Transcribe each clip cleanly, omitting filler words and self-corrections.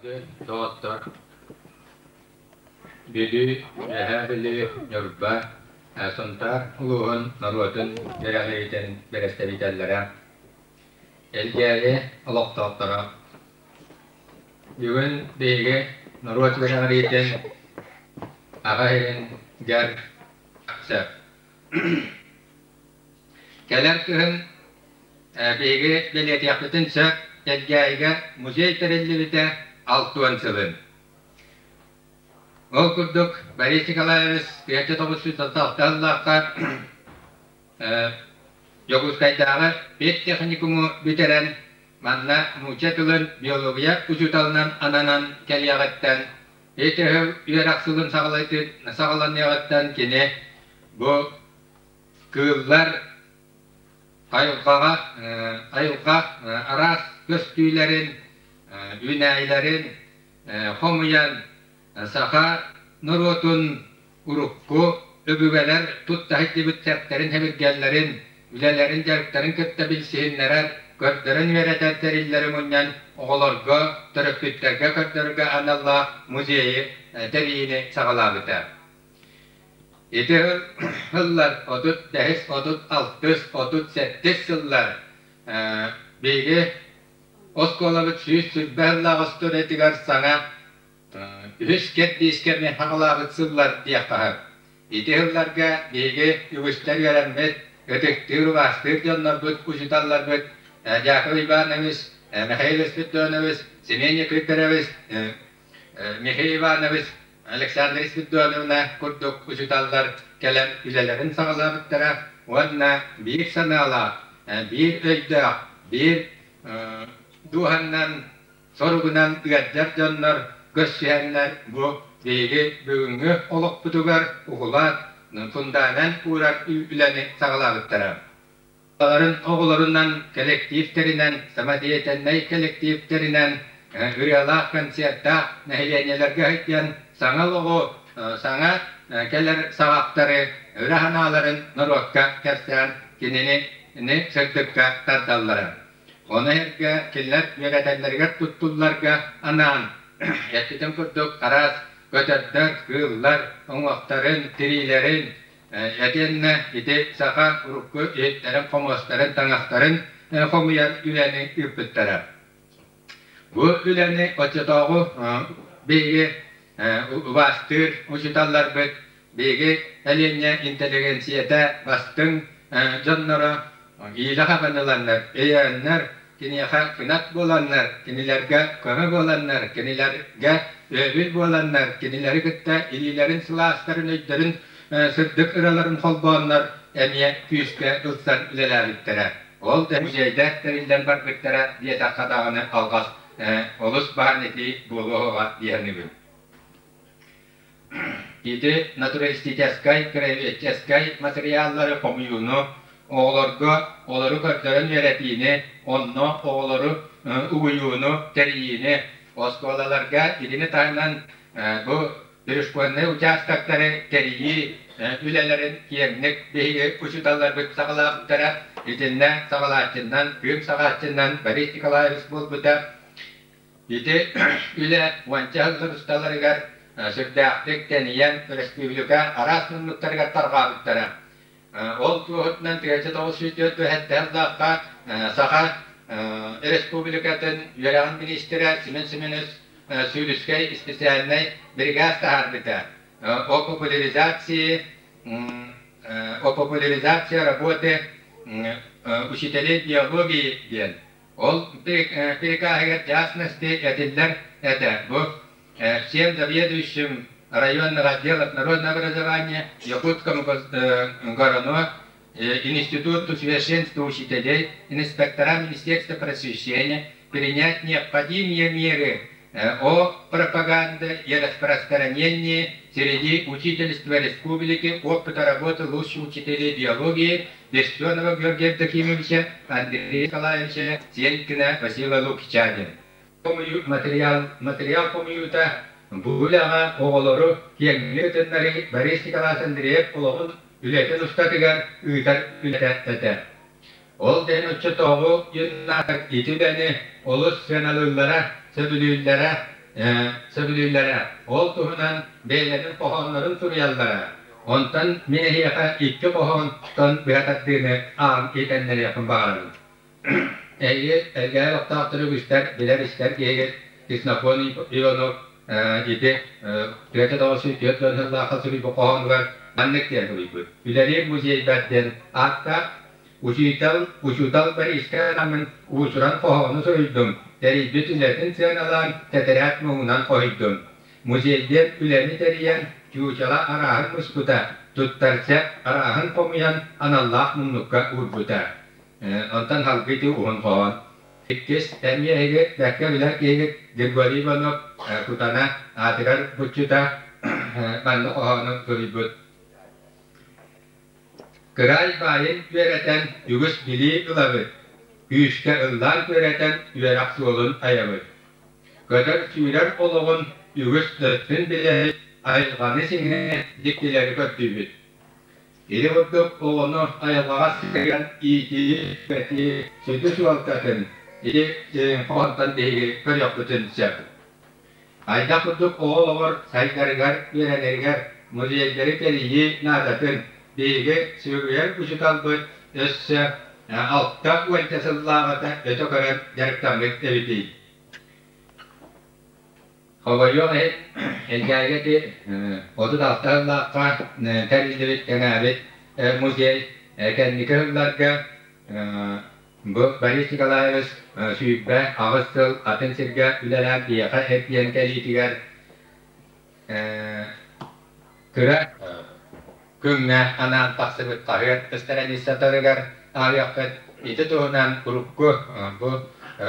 Күндү доҕоттор, Бүлүү, Үөһээ Бүлүү, Ньурба, Сунтаар улууһун норуотун үөрэҕириитин бэрэстэбиитэллэрэ, Элгээйи олохтоохторо, бүгүн биһиги норуот үөрэҕириитин Аҕа иһин сөп. Кэлэр кыһын биһиги бэлиэтиэхпитин сөп, Элгээйигэ музей тэриллибитэ 60 сылын. Ол курдук Борис Николаевич 1996 сыллаахха Дьокуускайдааҕы педтехникуму бүтэрэн, манна нуучча тылын биология учууталынан ананан кэлиэҕиттэн, ити үөрэх сылын саҕаланыаҕыттан кини бу кыыллар айылҕаҕа айылҕа араас көстүүлэрин, үүнээйилэрин хомуйан саха норуотун урукку өбүгэлэр тутта сылдьыбыт сэптэрин-сэбиргэллэрин, үлэлэрин-дьарыктарын кытта билсиһиннэрэр, көрдөрөн үөрэтэр тэриллэри мунньан оҕолорго, төрөппүттэргэ көрдөрөргө аналлаах музейы тэрийиини саҕалаабыта. Ити сыллар 35, 36, 37 сыллар биһиги оскуолабыт 120 сыллаах остуоруйатыгар саҥа үһүс кэрдиискэ хаҕалаабыт сыллар диэххэ. Ити сылларга биһиги үгүстэр үөрэммит, ытыктыыр, убаастыыр дьоннорбут, учууталларбыт Яков Иванович, Михаил Спиридонович, Семен Никифорович, Михаил Иванович, Александра Спиридоновна курдук учууталлар кэлэн үлэлэрин саҕалаабыттара уонна биир санаалаах, биир өйдөөх, биир дууһаннан, соругунан ыалдьар дьоннор көрсүһэннэр бу биһиги бүгүҥҥү олохпутугар укулаат, фундамент уурар үлэни саҕалаабыттара. Баларын оҕолорунан, кэлэктииптэринэн, самодеятельнай кэлэктииптэринэн ырыалаах концертаах нэһилиэнньэлэргэ сылдьан саҥа олоҕу, саҥа кэлэр саҕахтары, ыра санааларын норуокка кэпсээн кинини сырдыкка тардаллара. Ону сэргэ кинилэр үөрэтэллэригэр туттулларга анаан, эппитим курдук, араас көтөрдөр, кыыллар уҥуохтарын, тириилэрин, Итиэннэ ити саха урукку иһиттэрин-хомуостарын, таҥастарын хомуйар үлэни ыыппыттара. Бу үлэни оччотооҕу биһиги убаастыыр учууталларбыт, биһиги Элиэнньэ интеллигенцийэтэ бастыҥ дьонноро иилэ хабан ыланнар, өйөөннөр, киниэхэ кынат буоланнар, кинилэргэ көмө буоланнар, кинилэргэ өйөбүл буоланнар, кинилэри кытта илиилэрин сылаастарын, өйдөрүн сырдык ыраларын холбооннор эмиэ күүскэ ылсан үлэлээбиттэрэ. Ол да музейдар тэриллэн барбыттара диэтэххэ даҕаны алҕас олус баһан этии буолуоҕа дии саныыбын. Ити натуралистическай, краеведческай материаллары хомуйууну, оҕолорго олору көрдөрөн үөрэтиини, онно оҕолору угуйууну, тэрийиини, оскуолаларга итини таһынан бу пришкольнай участоктары тэрийии үлэлэрин киэҥник биһиги учууталларбыт саҕалаабыттара. Итиннэ саҕалааччыннан, күн саҕааччыннан Борис Николаевич буолбута. Ити үлэ уонча сыллар усталарыгар сүрдээхтик тэнийэн, өрөспүүбүлүкэ араас муннуктарыгар тарҕаабыттара. Ол туоһутунан 1947 сыллаахха Саха Республикатын үөрэҕин миниистирэ Семен Семенович Сүүлүскэй специальнай бирикээс таһаарбыта о популяризации о популяризации работы учителей биологии диэн. Ол прикаһыгар частности этиллэр этэ. Бу всем заведующим районных отделов народного образования Якутскому гороно Институту священства учителей, инспектора Министерства просвещения принять необходимые меры о пропаганде и распространении среди учительства республики опыта работы лучших учителей биологии Бессонова Георгия Евдокимовича, Андрея Николаевича Сенкина Василия Лукича диэн. Материал, материал хомуйуута бу үлэҕэ оҕолору киэҥник ытыннарыы Борис Николаевич Андреев олоҕун үлэтин устатыгар ыытар үлэтэ этэ. Ол да иһин оччотооҕу юннаттар ити үлэни олус сыаналыыллара, сөбүлүүллэрэ. сөбүлүүллэрэ, ол туһунан бэйэлэрин хоһооннорун суруйаллара. Онтон мин эһиэхэ икки хоһоонтон быһа тардыыны ааҕан иһитиннэриэхпин баҕарабын. Эһиги Элгээйи олохтоохтору үгүстэр билэр-истэр киһигит Ксенофон Иванов ити 1940 сыллаахха суруйбут хоһоонугар маннык диэн суруйбут. Үлэлиир музейбар диэн ааттаах Учуутал, учуутал Бориска анаммын уус-уран хоһоону суруйдум, тэрийбит үлэтин сыаналаан тэтэрээт муҥунан хоһуйдум. Музейдиэн үлэни тэрийэн, чуучала арааһын муспута, туттарса арааһын хомуйан аналлаах муннукка уурбута. Онтон салгыы ити уһун хоһоон. Иккис эмиэ эһиги бэркэ билэр киһигит Григорий Иванов Кутана аатыгар буччута маннык хоһоону суруйбут. Кыраай баайын үөрэтэн үгүс билии ылабыт, күүскэ ыллаан үөрэтэн үөрэх суолун айабыт. Көтөр-сүүрэр олоҕун үгүс өттүн билэбит, айылҕаны сиҥэ дьиктилэри көрдүүбүт. Ити курдук оҕону айылҕаҕа сыһыаран иитии-үөрэтии сүдү суолтатын ити хоһоонтон биһиги көрүөхпүтүн сөп. Хайдах курдук оҕо олоҕор сайдарыгар, үөрэнэригэр музейдары тэрийии наадатын биһиги сүгүрүйэр учууталбыт өссө 60 сыллааҕыта өтө көрөн дьарыктаммыт эбитий. Хомойуох иһин, Элгээйигэ ити 36 сыллаахха тэриллибит, кэҥээбит музей кэнники сылларга Бу Борис Николаевич 28 сыл атын сиргэ үлэлээн биһиэхэ эргийэн кэлиитигэр кыра күҥҥэ анаан тахсыбыт хаһыат страницатарыгар ааҕыаххыт. Ити туһунан урукку бу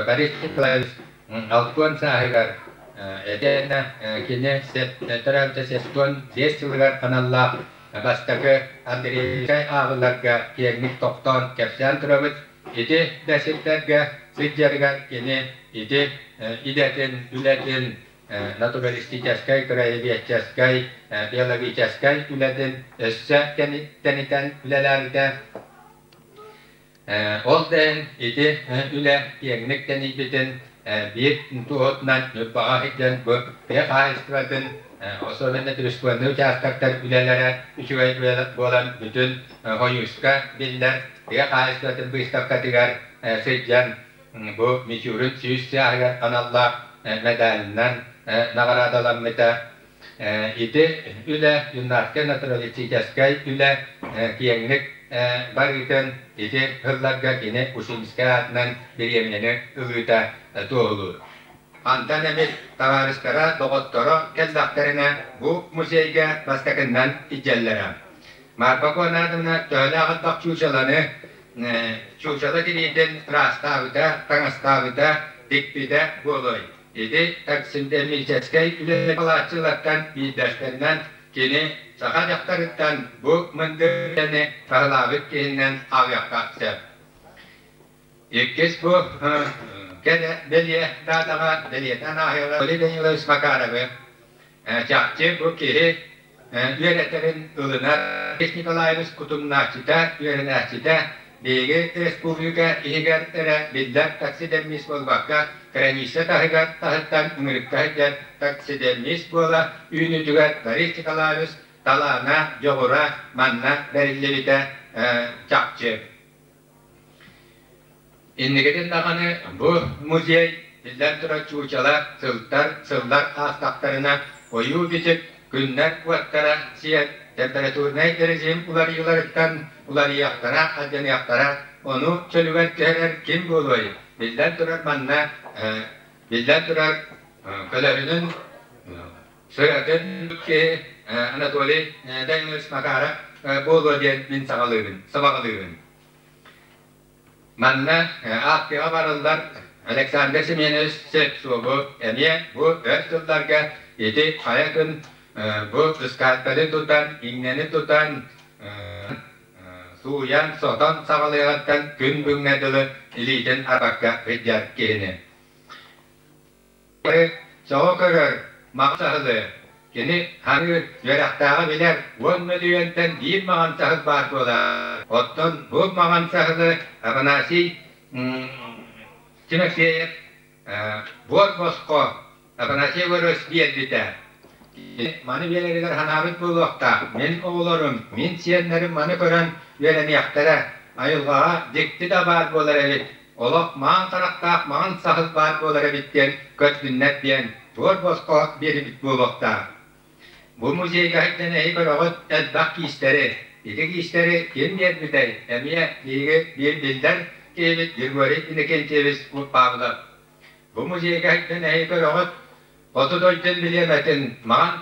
Борис Николаевич 60 сааһыгар этиэннэ кини төрөөбүтэ 75 сылыгар аналлаах Бастакы Андреевскай ааҕыларга киэҥник тохтоон кэпсээн турабыт. Ити да сирдэргэ сылдьарыгар кини ити идэтин, үлэтин натуралистическай, краеведческай, биологическай үлэтин өссө тэнитэн үлэлээбитэ. Ол да иһин ити үлэ киэҥник тэнийбитин биир туоһутунан Ньурбаҕа сылдьан бу тыа хаһаайыстыбатын, особенно приствольнай учаастактар үлэлэрэ үчүгэй буолан бүтүн Хойууска биллэр тыа хаһаайыстыбатын быыстапкатыгар сылдьан бу Мичурин 100 сааһыгар аналлаах медалынан наҕараадаламмыта. Ити үлэ юннатскай натуралистическай үлэ киэҥник барыытын ити сылларга кини Ушинскай аатынан бириэмийэни ылыыта туоһулуур. Хантан эмит табаарыстара, доҕотторо кэллэхтэринэ бу музейга бастакыннан илдьэллэрэ. Марфа Конадовна төһөлөөх элбэх чуучаланы чуучала тириитин ыраастаабыта, таҥастаабыта, тикпитэ буолуой? Ити таксидермическэй үлэ салааччылартан биирдэстэринэн кини саха дьахтарыттан бу мындыр үлэни баһылаабыт киһинэн ааҕыахха сөп. Иккис бу кэлэ бэлиэ даатаҕа бэлиэтээн ааһыылар Валерий Данилович Макаровы чахчы бу киһи үөрэтэрин ылынар Борис Николаевич утумнааччыта, үөрэнээччитэ биһиги республика иһигэр эрэ биллэр таксидермист буолбакка, кыраныысса таһыгар таһыттан ыҥырыкка сылдьар таксидермист буола үүнүүтүгэр Борис Николаевич талаана, дьоҕура манна бэриллибитэ чахчы. Инникитин даҕаны бу музей, биллэн турар, чуучала сылтар сыллар аастахтарына ойуу-бичик, күннэр уоттара сиэн, температурнай режим уларыйыыларыттан уларыйыахтара, алдьаныахтара, ону чөлүгэр түһэрэр ким буолуой? Биллэн турар, манна биллэн турар, көлөһүнүн сыратын киһи Анатолий Данилович Макаров буолуо диэн мин саҕалыыбын, сабаҕалыыбын. Манна аахтыаҕа барыллар Александр Семенович Слепцову эмиэ бу өр сылларга ити хайа күн бу ыскааттары тутан, иҥнэни тутан, сууйан, сотон саҕалыаҕыттан күн бүгүҥҥэ дылы илиитин арбакка сылдьар киһини. Сөҕө көрөр, маҕан саһылы, кини ханыыр, үөрэхтээҕи билэр 10 мөлүйүөнтэн биир маҕан саһыл баар буолар. Оттон бу маҕан саһылы Афанасий Тимофеев буор босхо Афанасий Егорович биэрбитэ. Маны биэрэригэр санаабыт буолуохтаах. Мин оҕолорум, мин сиэннэрим маны көрөн үөрэниэхтэрэ. Айылҕаҕа дьикти да баар буолар эбит. Олох маҥан харахтаах маҥан саһыл баар буолар эбит диэн көрдүннэр диэн буор босхо биэрбит буолуохтаах. Бу музейга сылдьан эһи көрөҕүт элбэх киистэри. Ити киистэри ким биэрбитэй? Эмиэ биһиги биир биллэр киһибит Григорий Иннокентьевич Павлов. Бу музейга сылдьан эһи көрөҕүт хоту дойду эмблемэтин маҕан,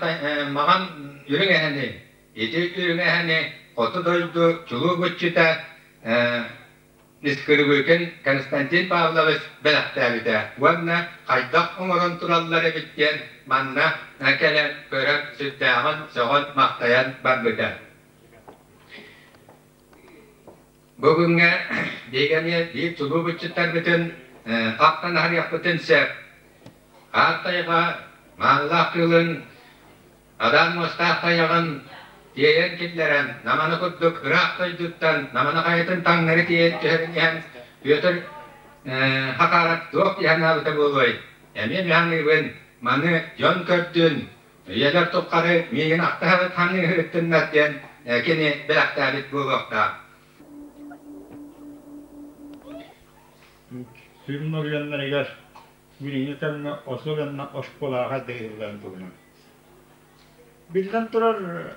маҕан үрүҥ эһэни. Ити үрүҥ эһэни хоту дойду чулуу быччыта Скрыбыкин Константин Павлович бэлэхтээбитэ уонна хайдах оҥорон тураллар эбит диэн манна кэлэн көрөн сүрдээҕин сөҕөн-махтайан барбыта. Бу күҥҥэ биһиги эмиэ биир чулуу быччыттарбытын ахтан аһарыахпытын сөп. Аат тайҕа маанылаах кыылын Адаан муостаах тайаҕын тиэйэн киллэрэн, Намана курдук ыраах дойдуттан Намана хайатын таҥнары тиэйэн түһэрин иһэн Петр Хахаарап туох дии санаабыта буолуой? Эмиэ миһаҥыыбын, маны дьон көрдүн, үйэлэр тухары миигин ахтаһабыт хаҥыыһыттыннар диэн кини бэлэхтээбит буолуохтаах. Сүрүн уруйаннарыгар билиҥҥи кэмҥэ особенно оскуолаҕа дыйылларын туһунан. Биллэн турар,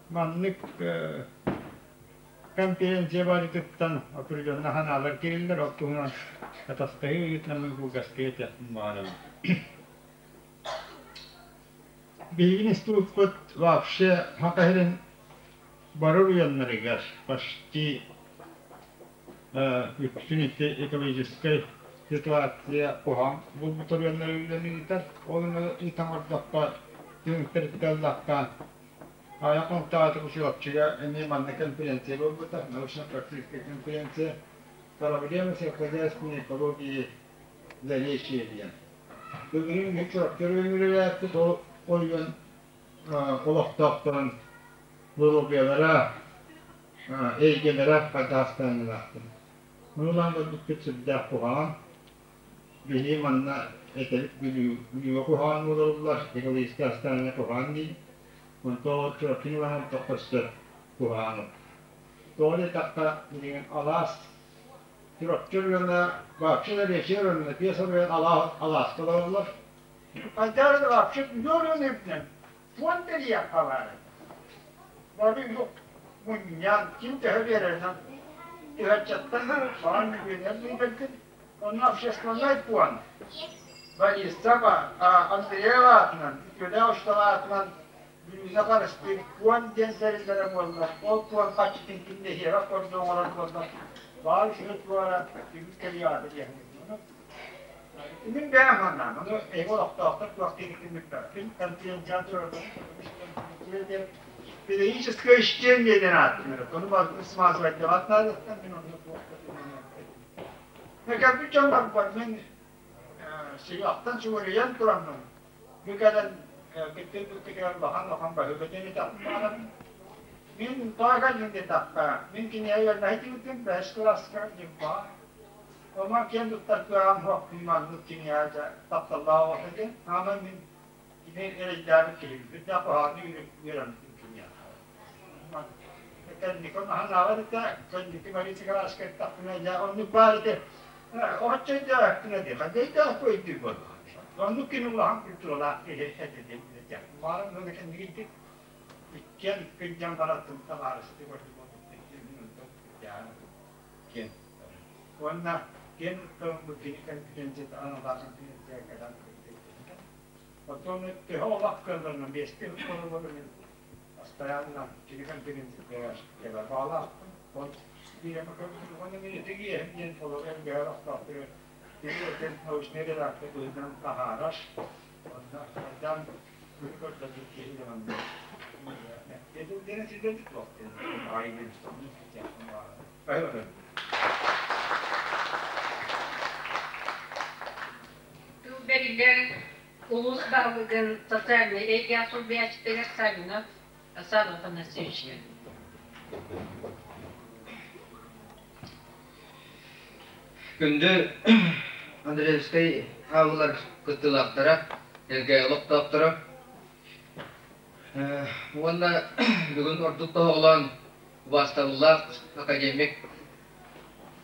маннык конференция барытыттан определенно ханаалар киирэллэр, ол туһунан атастаһыы ыытынан кылгастык этиэхпин баҕарабын. Биһиги институппут вообще Саха сирин бары уйаннарыгар почти үксүн ити экологическай ситуация куһаҕан буолбут уйаннары үлэни ыытар. Ол ыытан көрдөххө, түмүктэритэ ыллахха, Аҕыйах хонуктааҕыта Чурапчыга эмиэ манна конференция буолбута, научно-практическая конференция «Проблемы сельскохозяйственной экологии Заречья» диэн. Былырыын Чурапчы үлэлээппит, ол ойуон олохтоохторун доруобуйалара, эйгэлэрэ хадаастаныылаахтар. Ону көрбүппүт сүрдээх куһаҕан. Биһиги манна этэбит Бүлүүгэ куһаҕан буоларыллар, экологическай астаанньа куһаҕан дии. Онтон Чурапчыны ылан көстөр куһаҕаны. Тоҕо диэтэххэ, билигин алаас Чурапчы оройуона, вообще Заречье оройуона, биэс оройуон алааска олороллор. Хайдах вообще Бүлүү оройуона үрдүнэн фонд тэрийиэххэ баар этэ. Бары мунньан, ким төһө биэрэринэн түһэрчэттэн баҕар миллионер быыбаргын Онно общественнай пуон Борисова, Андреева аатынан, үтүөлээх учуутал аатынан Бүлүүнэ харыстыыр пуон диэн тэриллэрэ буоллар, ол пуон харчытын ким да иһиэҕэ курдук оҥорор буоллар, баар үчүгэй туора түмүк кэлиэҕэ диэн. Мин бэйэм санаам, ону эһиги олохтоохтор туох диэбиккин билбэппин, конференцияны туруорбут педагогическое чтение диэн ааттанар, ону смазывать наадаттан мин онно туох да Кэлбит дьон барбар мин сыһыахтан сүгүрүйэн тураммын, бу кэлэн кыттын кыттыгар улахан-улахан баһыыба диэн этэхпин баҕарабын. Мин тоҕо кэллим диэтэххэ, мин кинигэ үөрэнэ сылдьыбытым бэһис кылааска Ньурбаҕа. Онон киэн туттар кыаҕым суох мин маннык кинигэҕэ дьэ тапталлаах оҕото диэн. Аана мин кини эрэйдээбит киһибин, үрдээх куһаҕаннык үөрэммитим киниэхэ. Кэнники наһаа этэ, кэнники Мария Чекарашка эттэхпинэ, дьэ оннук баар этэ. Оччо өйдөөбөппүн этэ, ханна өйдөөхпү өйдүүр буоллаҕа. Оннук кини улахан культуралаах киһи этэ диэн этиэх. Баарын уонна кэнники иккиэн күндьэн баран табаарыстыы көрдүк киэн Уонна киэн туттабын кини конференцията аналаах конференция кэлэн Оттон төһө олох кыалларынан биэстии олорор Постоянно кини конференциятыгар кэлэр баҕалаахпын. Ол биирэмэ уонна мин ытык иэһим диэн толору элбэҕи олохтоохтугар кини этэн научнай редактор быһыытынан таһаарар. Онно сайдан күнү көрдөрбүт киһи дьонунна. Диэн сирдэн туох диэн аайы Тыл бэриллэр Улуус баһылыгын социальнай эйгэҕэ солбуйааччытыгар Саввинов Савва Афанасьевичка. Күндү Андреевскай ааллар кыттыылаахтара, Элгээйи олохтоохторо. Уонна бүгүн ордук тоһоҕолоон убаастабыллаах академик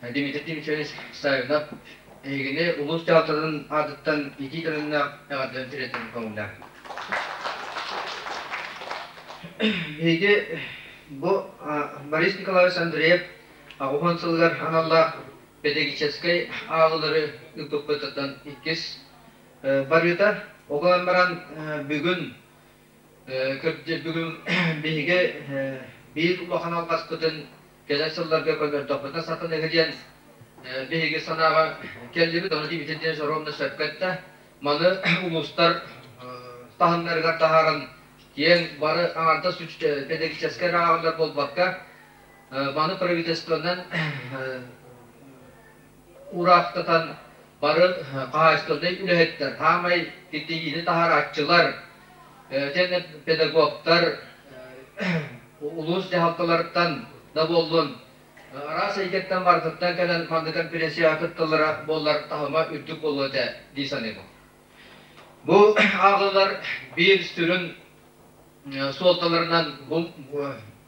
Дмитрий Дмитриевич Саввинов эһигини улуус дьаһалтатын аатыттан итии төлөннөөх эҕэрдэбин тириэрдэн көҥүллээх. Биһиги бу Борис Николаевич Андреев 80 сылыгар аналлаах педагогическай ааҕыылары ыыппыппытыттан иккис барыыта. Ол гынан баран бүгүн бүгүн биһиги биир улахан алҕаспытын кэлэр сылларга көннөрдөхпүтүнэ сатаныыһы диэн биһиги санааҕа кэллибит. Ону Дмитрий Дмитриевич ровно сөпкө эттэ. Маны улуустар таһымнарыгар таһааран киэҥ бары аҥардас педагогическай ааҕыллар буолбакка, маны правительствонан уураахтатан бары хаһаайыстыбаннай үлэһиттэр, хаамай киртийиини таһаарааччылар, итиэннэ педагогтар улуус дьаһалталарыттан да буоллун, араас эйгэттэн барытыттан кэлэн маннык конференцияҕа кытталлара буоллар таһыма үрдүк буолуо этэ дии саныыбын. Бу ааҕыылар биир сүрүн суолталарынан бу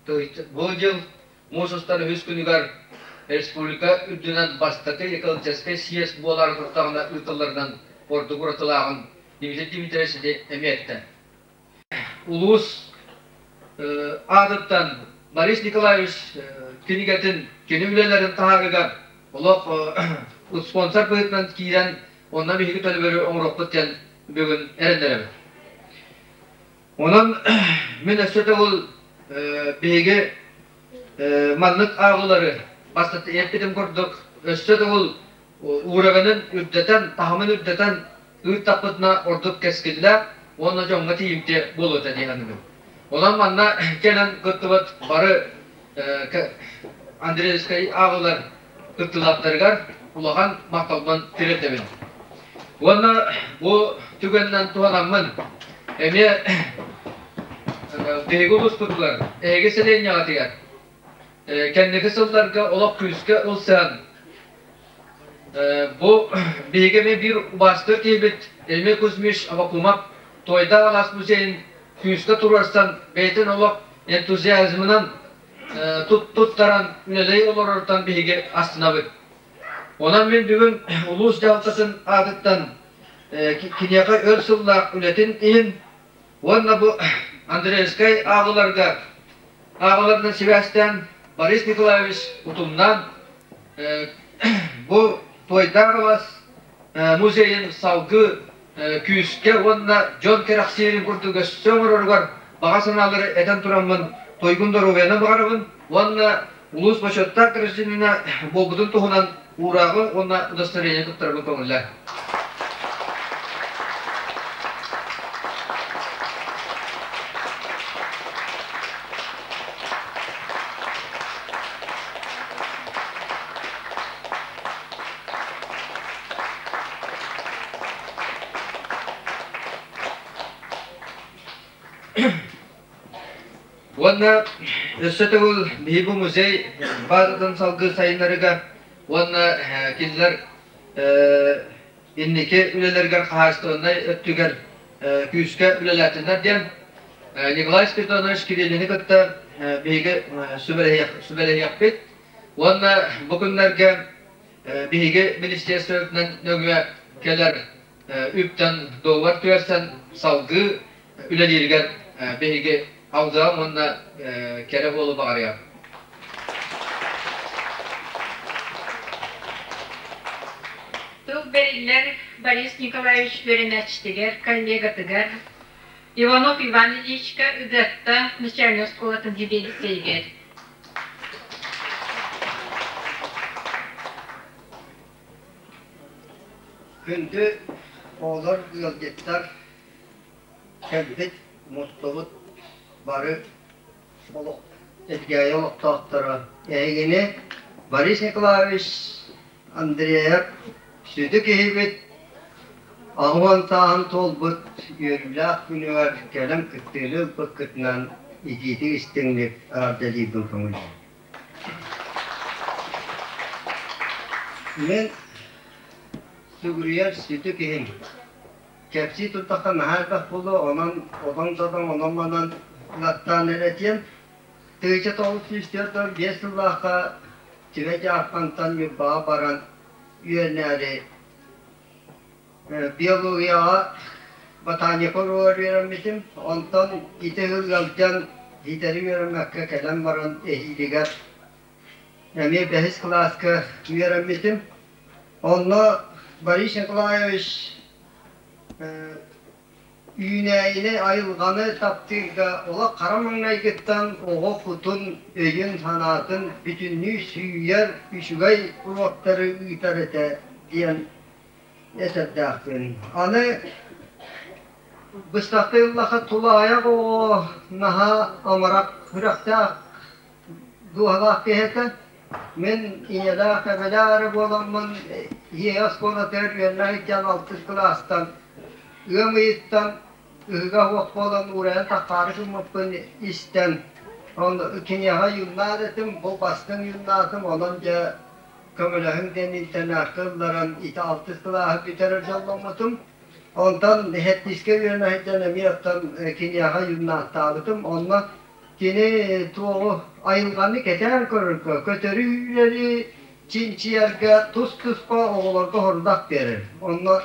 дьыл муус устар үһүс күнүгэр республика үрдүнэн бастакы экологическай съезд буолаары турдаҕына ыытылларынан ордук уратылааҕын Дмитрий Дмитриевич ити эмиэ эттэ. Улуус аатыттан Борис Николаевич кинигэтин, кини үлэлэрин таһаарыыга олох спонсор быһыытынан киирэн, онно биһиги төлөбүрү оҥоруохпут диэн бүгүн эрэннэрэбин. Онон мин өссө төгүл биһиги маннык ааҕыылары бастакы эппитим курдук өссө төгүл уровенын үрдэтэн, таһымын үрдэтэн ыыттахпытына ордук кэскиллээх уонна дьоҥҥо тиийимтиэ буолуо этэ дии саныыбын. Онон манна кэлэн кыттыбыт бары Андреевскай ааҕыылар кыттыылаахтарыгар улахан махталбын тириэрдэбин. Уонна бу түгэнинэн туһанаммын эмиэ биһиги улууспутугар, эһиги сэлиэнньэҕитигэр кэнники сылларга олох күүскэ ылсыһан Бу биһиги эмиэ биир убаастыыр киһибит Эмиль Кузьмич Авакумов Туойдаах алаас музейын күүскэ туруорсан, бэйэтин олох энтузиазмынан туттаран үлэлии олорортон биһиги астынабыт. Онон мин бүгүн улуус дьаһалтатын аатыттан киниэхэ өр сыллаах үлэтин иһин уонна бу Андреевскай ааҕыларга ааҕыларынан сибээстээн Борис Николаевич утумнаан Бу Туойдаах алаас музейын салгыы күүскэ уонна дьон кэрэхсиирин курдук өссө оҥороругар баҕа санаалары этэн тураммын туйгун доруобуйаны баҕарабын уонна улуус бочуоттаах гражданина буолбутун туһунан уурааҕы уонна удостоверение туттарабын көҥүллээ. Уонна өссө төгүл биһиги бу музей базатын салгыы сайыннарыыга уонна кинилэр инники үлэлэригэр хаһаайыстыбаннай өттүгэр күүскэ үлэлээтиннэр диэн Николай Спиридонович Кириллини кытта биһиги сүбэлэһиэхпит уонна бу күннэргэ биһиги министерствобытынан нөҥүө кэлэр үптэн договор түһэрсэн салгыы үлэлииригэр биһиги алгыам уонна кэрэ буолу баҕарыам. Тыл бэриллэр Борис Николаевич үөрэнээччитигэр, коллегатыгар Иванов Иван Ильичка Ыгыатта начальнай оскуолатын сэбиэдиссэйигэр. Күндү оҕолор, ыалдьыттар, кэлбит, мустубут бары олох Элгээйи олохтоохторо эһигини Борис Николаевич Андреев сүдү киһибит 80 сааһын туолбут үөрүүлээх күнүгэр кэлэн кыттыыны ылбыккытынан итиитик истиҥник эҕэрдэлиирбин көҥүллүүбүн. Мин сүгүрүйэр сүдү киһим. Кэпсии турдахха наһаа элбэх буолуо, онон одоҥ-додоҥ онон-манан ылаттаан эрэ этиэм. 1945 сыллаахха Түбэ Дьаархантан Ньурбаҕа баран үөрэнээри биологияҕа ботаника уруогар үөрэммитим. Онтон ити сыл ыалдьан ситэри үөрэммэккэ кэлэн баран эһиилигэр эмиэ бэһис кылааска үөрэммитим. Онно Борис Николаевич үүнээйини, айылҕаны таптыырга олох хара маҥнайгыттан оҕо кутун, өйүн-санаатын бүтүннүү сүүйэр үчүгэй уруоктары ыытар этэ диэн этэрдээхпин. Аны быстахта ыллаха тулаайах оҕо наһаа амарах сүрэхтээх дууһалаах киһи этэ. Мин ийэлээх, эбэлээх эрэ буоламмын ийэ оскуолатыгар үөрэнэ сылдьан алтыс кылаастан ыам ыйыттан ыһыга суох буолан уурайан таххаары гыммыппын истэн, ол киниэхэ юннаар этим, бу бастыҥ юннаатым, онон дьэ көмөлөһүҥ диэн интернакка ылларан ити алтыс кылааһы бүтэрэр дьолломмутум. Онтон сэттискэ үөрэнэ сылдьан эмиэ оттон киниэхэ юннааттаабытым. Онно Кини туоҕу айылҕаны кэтээн көрөргө, көтөрү-үүнэри чинчийэргэ тус-туспа оҕолорго сорудах биэрэр. Онно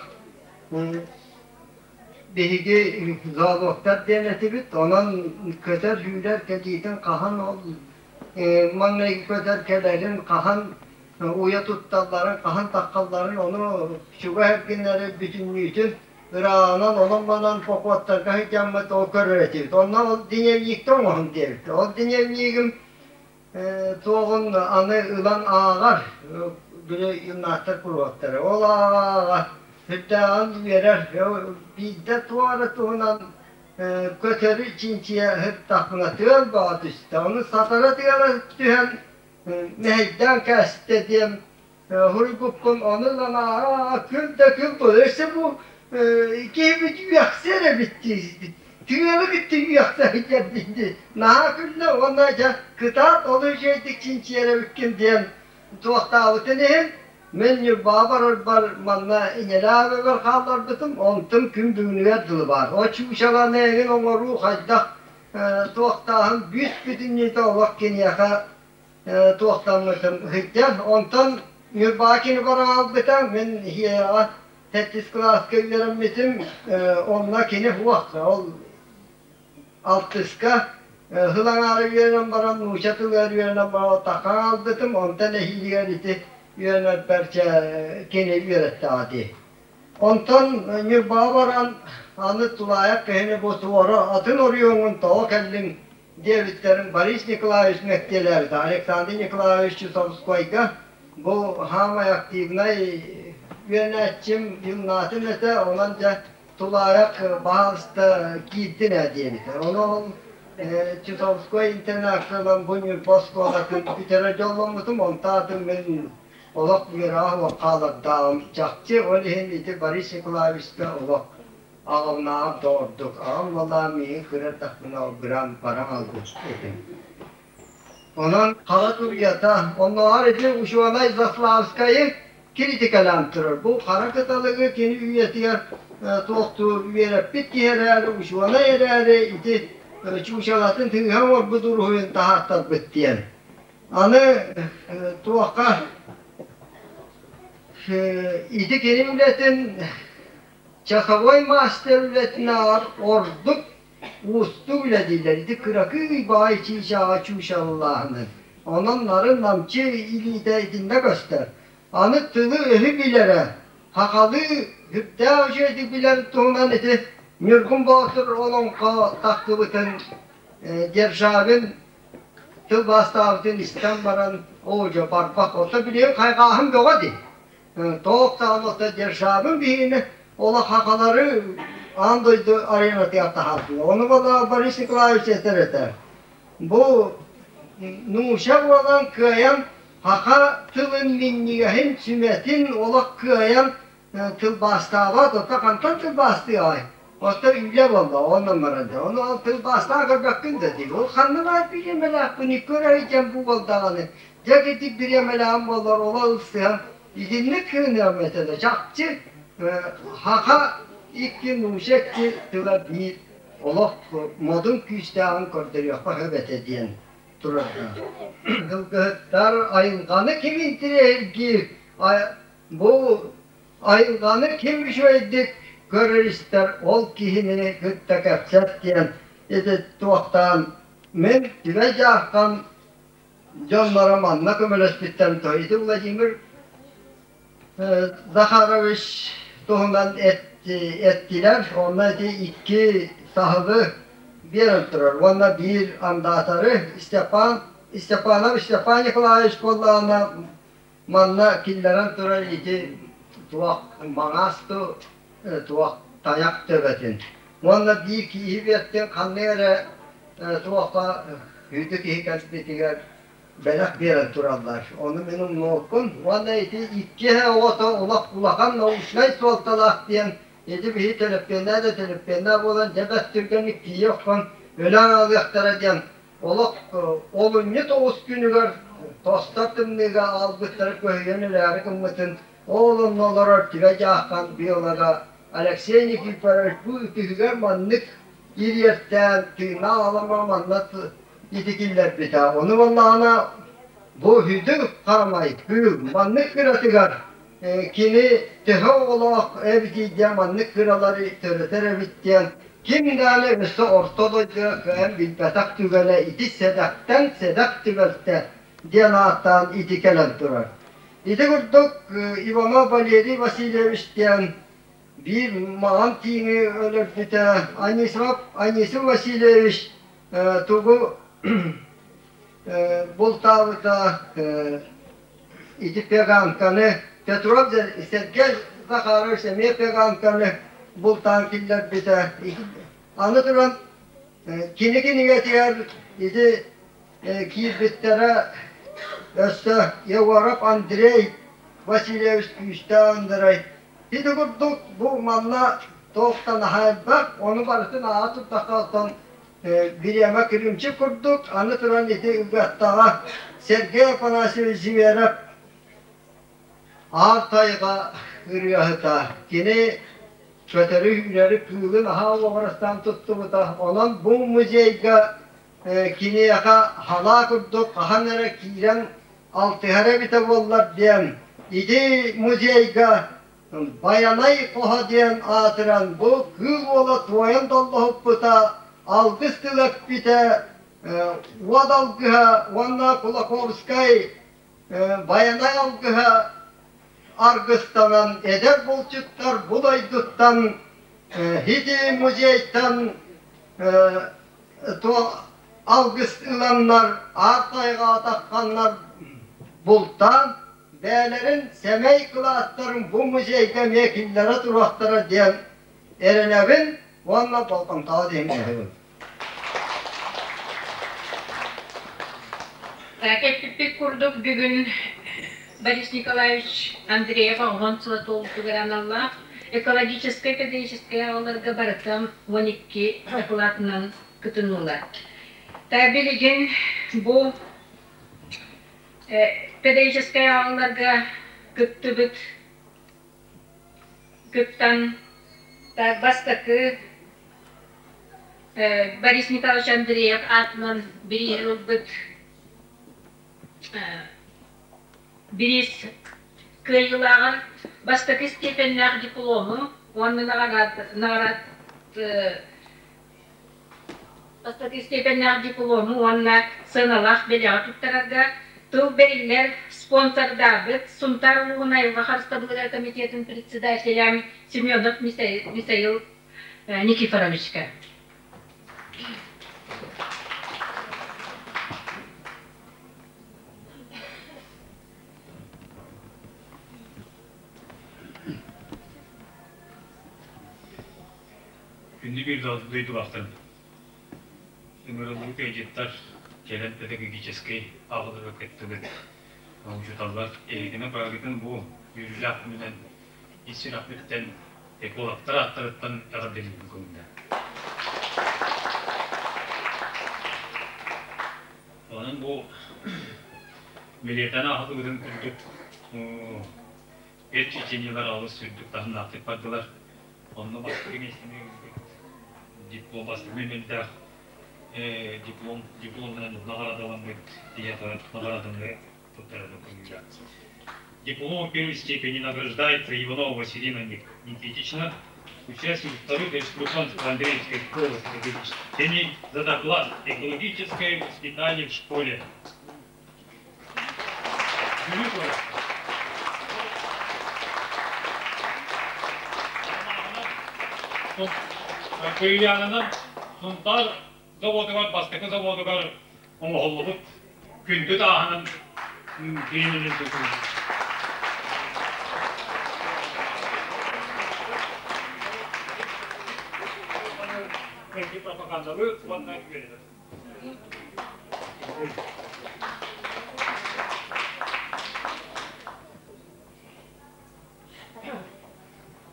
биһиги зоологтар диэн этибит, онон көтөр-сүүрэр кэтиитин хаһан ол маҥнайгы көтөр кэлэрин, хаһан уйа тутталларын, хаһан таххалларын, ону чугас эргиннэри бүтүннүүтүн ырааҕынан онон-манан похуоттарга сылдьаммыт ол көрөр этибит. Онно ол дневникте оҥоһун диэбит. Ол дневнигим туоҕун аны ылан ааҕар били юннаттар куруоктара. Ол ааҕа-ааҕа сүрдээҕин үөрэр. Биирдэ туох эрэ туһунан көтөрү чинчийэ сыттахпына тыал бөҕө түстэ. Ону сатара тыала түһэн мэһэйдээн кээстэ диэн Суруйбуппун ону ылан күл да күл буолар. Өссө бу киһибит үөхсэр эбит дии. Тыалы кытта үөхсэ сылдьар дии. Наһаа күллэ уонна дьэ кытаат олус үчүгэйдик чинчийэр эбиккин диэн туохтаабытын иһин мин Ньурбаҕа барарбар манна инэлээх эбэбэр хаалларбытым. Онтум күн бүгүнүгэр дылы баар. О чуучаланы эҥин оҥоруу хайдах туохтааһын бүүс-бүтүннүүтэ олох киниэхэ туохтаммытым сылдьар. Онтон Ньурбаакины баран аҕалбыта, мин иһиэҕэ сэттис кылааска үөрэммитим, онно кини суох. Ол алтыска сыл аҥаара үөрэнэн баран, нуучча тылыгар үөрэнэн баран тахха хаалбытым, онтон эһиилигэр ити үөрэнэрбэр чэ кини үөрэттэҕэ дии. Онтон Ньурбаҕа баран аны тулаайах киһини бу туора атын оройуоҥҥун тоҕо кэллиҥ диэбиттэрин Борис Николаевич мэктиэлээбитэ. Александр Николаевич Чусовскойга бу саамай активнай үөрэнээччим юннатын этэ, онон дьэ тулаайах баһаалыста киирдин ээ диэбитэ. Ону ол Чусовской интернакка ылан бу Ньурба оскуолатын бүтэрэр дьолломмутум, онтон мин олох үөрэҕэ суох хаалардаҕым чахчы, ол иһин ити Борис Николаевичка олох Аҕабынааҕар да ордук. Аҕам уоллаах миигин кыра эрдэхпинэ быраан баран албыт этим. Онон хара туруйата, оннооҕор ити учуонай Заславскайы критикалаан турар. Бу хара кыталыгы кини үйэтигэр туохтуур үөрэппит киһи эрээри, учуонай эрээри ити чуучалатын тыыһа оҥорбут уруһуйун таһааттарбыт диэн. Аны туохха ити кини үлэтин Часовой мастер үлэтинээҕэр ордук уустук үлэ дииллэр. Ити кыракый баай чыычааҕа чуучаллааһынын. Онон нарын намчы илиитэ итиннэ көстөр. Аны тылы-өһү билэрэ, сахалыы сүрдээх үчүгэйдик билэр туһунан ити Ньургун Боотур олоҥхо тахсыбытын Державин тылбаастаабытын истэн баран, оо дьэ барбах, ото билигин хайҕааһын бөҕө дии. Тоох даҕаны державын биһигини олох хахалары аан дойду аренатыгар таһаардылар. Ону буолла Борис Николаевич этэр этэ. Бу нууча буолан кыайан саха тылын минньигэһин, сүмэтин олох кыайан тылбаастаабат, оттон хантан тылбаастыаҕай? Оттон үлэ буолла, онон баран дьэ. Ону ол тылбаастаан көрбөккүн да дии. Ол ханна баар бириэмэлээхпин көрө сылдьан бу буолдаҕаны. Дьэ итик бириэмэлээҕим буоллар ола ылсыһан итинник кыыныам этэ да чахчы саха Икки нууча икки тыла биир олох модун күүстээҕин көрдөрүөххэ сөп этэ диэн турарга. Сылгыһыттар айылҕаны ким интириэһиргиир, бу айылҕаны ким үчүгэйдик көрөр-истэр, ол киһини кытта кэпсэт диэн ити туохтаан мин Түбэй Дьааххан дьонноро манна көмөлөспүттэрин то ити Владимир Захарович туһунан эттилэр, онно ити икки саһылы биэрэн турар уонна биир андаатары Степан Степанов Степан Николаевич буоллаҕына манна киллэрэн турар ити туох маҥаас туох тайах төбөтүн уонна биир киһи биэртин ханнык эрэ туохха үүтү киһи кэлбитигэр бэлэх биэрэн тураллар. Ону мин умнуохпун уонна ити икки оҕото олох улахан научнай суолталаах диэн ити биһи төлөппүөннээ да төлөппүөннээ буолан дьэ бэрт түргэнник тиийэ охсон өлөн аалыахтара диэн олох олунньу тоҕус күнүгэр тостор тымныыга аалбыттара көһүйэн өлөөрү гыммытын ол онно олорор Түбэ Дьааххан биолога Алексей Никифорович бу үтүһүгэр маннык ириэртээн тыыннаах аламаҕа манна ити киллэрбитэ. Ону буоллаҕына бу үдү харамай кыыл маннык кыратыгар кини төһө оҕолоох эбитий диэн маннык кыралары төрөтөр эбит диэн ким даҕаны өссө орто дойдуга кыайан билбэтэх түгэнэ ити сэдэхтэн сэдэх түбэлтэ диэн ааттаан ити кэлэн турар. Ити курдук Иванов Валерий Васильевич диэн биир маҕан тииҥи өлөрбүтэ Анисимов Анисим Васильевич тугу бултаабыта ити пеганканы Петров Сергей Захарович эмиэ пеганканы бултаан киллэрбитэ. Аны туран кини кинигэтигэр ити киирбиттэрэ өссө Егоров Андрей Васильевич Күүстээх Андрей Ити курдук бу манна туохтан наһаа элбэх, ону барытын ааҕа турдахха оттон бириэмэ кырыымчык курдук, аны туран ити Ыгыаттаҕа Сергей Афанасьевич Зверев Аар тайҕа ырыаһыта. Кини көтөрү-үүнэри кыылын аһаа уобарастаан туттубута. Онон бу музейга киниэхэ халаа курдук хаһан эрэ киирэн алтыһара эбитэ буоллар диэн ити музейга Байанай хоһо диэн аатыран бу кыыл уола туойан доллоһуппута, алгыс тыл эппитэ, уот алгыһа уонна Кулаковскай Байанай алгыһа аргыстанан эдэр булчуттар бу дойдуттан ити музейтан алгыс ыланнар, аар тайҕа атахханнар бултаан бэйэлэрин сэмэй кылааттарын бу музейга эмиэ киллэрэ туруохтара диэн эрэнэбин уонна болҕомтоҕо диэҥҥэһэбин. Кэппиппит курдук бүгүн Борис Николаевич Андреев оҕоһон сыла туолбутугар аналлаах экологическай педагогическай аҕаларга барыта 12 дакылаатынан кытыннылар. Та билигин бу педагогическай аҕаларга кыттыбыт кыттан бастакы Борис Николаевич Андреев аатынан бирииһи ылбыт бириис кыайыылааҕар бастакы степеннээх диплому уонна наҕараад Бастакы степеннээх диплому уонна сыаналаах бэлэҕи туттарарга тыл бэриллэр спонсордаабыт Сунтаар улууһун айылҕа харыстабылыгар комитетын председателя Семенов Михаил Никифоровичка. Күндү биир дойдулаахтарым, ыҥырыллыбыт ыалдьыттар кэлэн педагогическай аҕаларга кыттыбыт учууталлар эһигини барыгытын бу үөрүүлээх күнүнэн ис сүрэхпиттэн экологтар ааттарыттан эҕэрдэлиибин көҥүллээн. Онон бу бэлиэтээн ааһыллыбытын курдук эр чеченилэр олус үрдүк таһымнаахтык бардылар. Онно бастакы миэстэни ылбыт диплом бастакы мэлдээх диплом дипломунан наҕараадаламмыт киһиэхэ наҕарааданы туттарарын көҥүлэ. Диплом первой степени награждается Иванова Василина Никитична, участник вторых республиканской Андреевской школы стратегических за доклад «Экологическое воспитание в школе». Кыйыанынан Сунтаар заводугар бастакы заводугар оҥоһуллубут күндү тааһынан бириэмэлин тутуллубут. Пропагандалыы уонна үөрэтэр.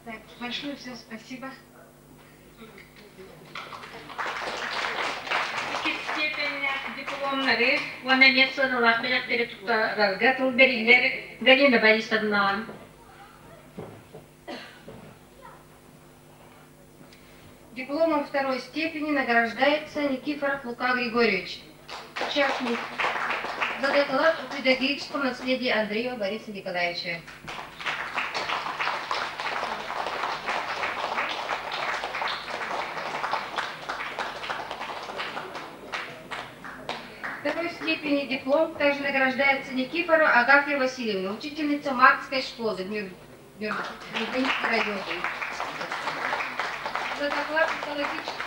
Так, большое всем спасибо. Иккис степеннээх дипломнары уонна эмиэ сыаналаах бэлэхтэри туттарарга тыл бэриллэр Галина Борисовнаҕа. Дипломом второй степени награждается Никифоров Лука Григорьевич, участник за доклад о педагогическом наследии Андреева Бориса Николаевича. Второй степени диплом также награждается Никифорова Агафья Васильевна, учительница Маркской школы Нюрнбергский район. За доклад экологический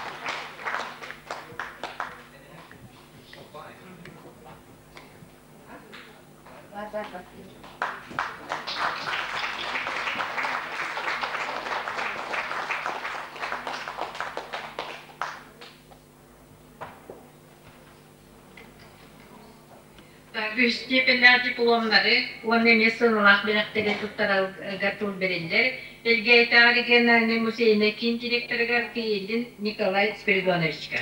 Үс степеннээх дипломнары уонна эмиэ сыаналаах бэлэхтэри туттарарга тыл бэриллэр. Элгээйитээҕи региональнай музейнай киин директорыгар Кириллин Николай Спиридоновичка.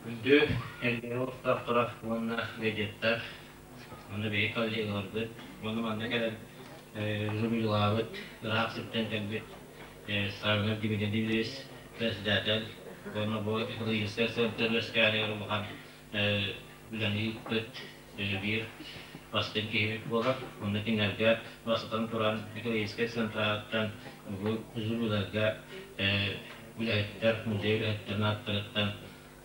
Күндү Элгээйи олохтоохторо уонна газеттар, уонна биһиги коллегаларбыт, уонна манна кэлэн журналаабыт, ыраах сиртэн кэлбит Саввинов Дмитрий Дмитриевич председатель уонна бу экологическай центр үөскээнигэр улахан үлэни ыыппыт биир бастыҥ киһибит буолар. Уонна кинилэргэ бастатан туран экологическай центраттан бу журналарга үлэһиттэр, музей үлэһиттэрин ааттарыттан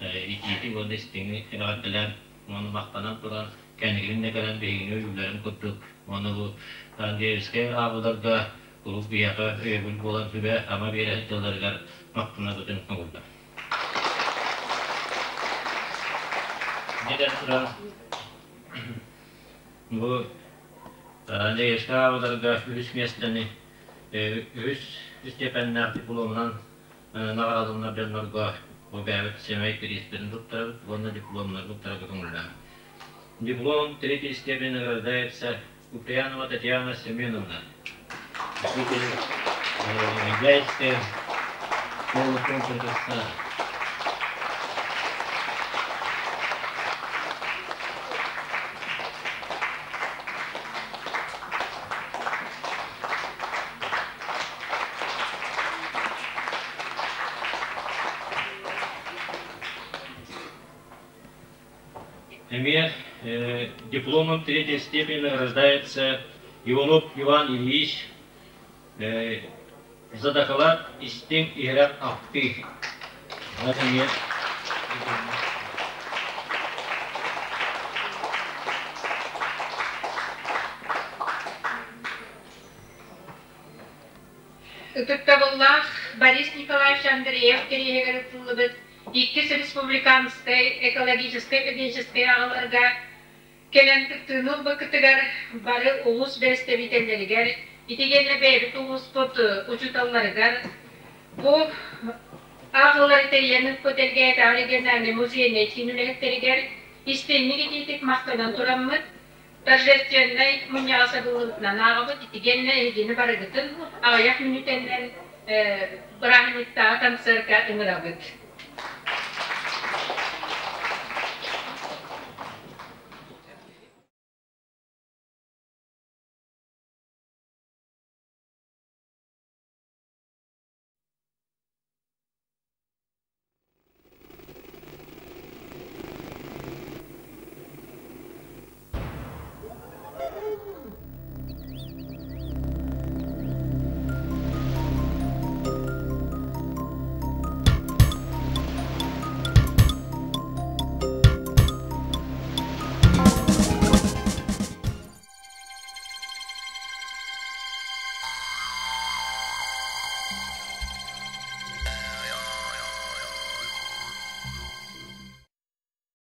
итиитик уонна истиҥник эҕэрдэлээн уонна махтанан туран кэннигин да кэлэн биһигини өйүүллэрин курдук уонна бу Андреевскай аабыларга куруук биһиэхэ өйөбүл буолан сүбэ-ама биэрэ сылдьалларыгар махтанабытын оҥордо. Дьэ туран бу Андреевскай аабыларга үһүс миэстэни үһүс истиэпэннээх дипломунан наҕараадаланар дьоннорго бу бэйэбит сэмэй бирииспитин туттарабыт уонна дипломнары туттарарга көҥүллээх. Диплом третьей степени награждается Куприянова Татьяна Семеновна, учитель Гайская школы комплекса. Эмиэ дипломом третьей степени награждается Иванов Иван Ильич за доклад «Истиҥ иһирэх ахтыы». Эмиэ Ытыктабыллаах Борис Николаевич Андреев кэриэһигэр ытыллыбыт иккис республиканскай экологическай педагогическай аҕаларга кэлэн кыттыыны ылбыккытыгар бары улуус бэрэстэбиитэллэригэр, итигиэннэ бэйэбит улууспут учууталларыгар бу ааҕыылары тэрийэн ыыппыт Элгээйитээҕи региональнай музейнай киин үлэһиттэригэр истиҥник итиитик махтанан тураммыт, торжественнай мунньаҕы сабыллыбытынан ааҕабыт. Итигиэннэ эһигини барыгытын аҕыйах мүнүүтэннэн бырааһынньыктааҕы концерка ыҥырабыт.